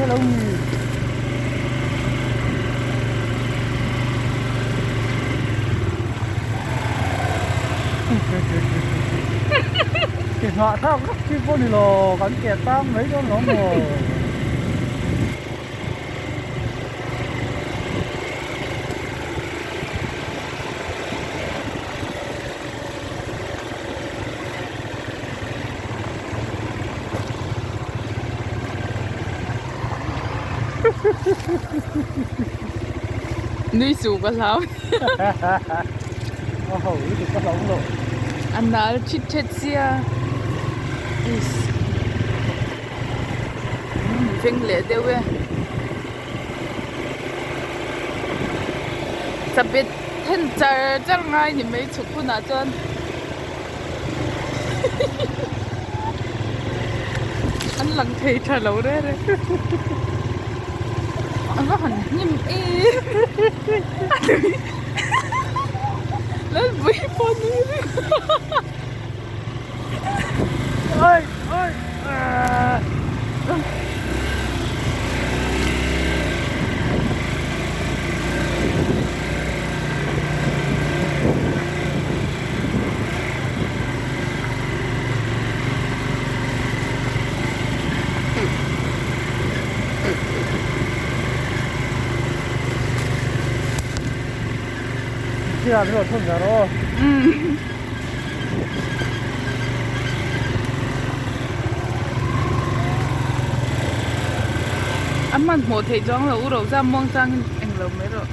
Hre lo mi. Ke nghah thlak vek chi pawh ni lo, kan ke tang mai dawn lo maw? Nui suh ka hlau A ho lutuk ka hlau lo. A nal thit thet sia. Eiss. Veng leh deuh e. Chabet then char char ngai ni mai chhuk hunah chuan. An lang thei tha lo re re. An va han hnim e. Lalpui pawh nui reng. Oi oi. Thil an thun ber aw. A hmanhmawh theih chuang lo u ro zam muang changin englo mai rawh.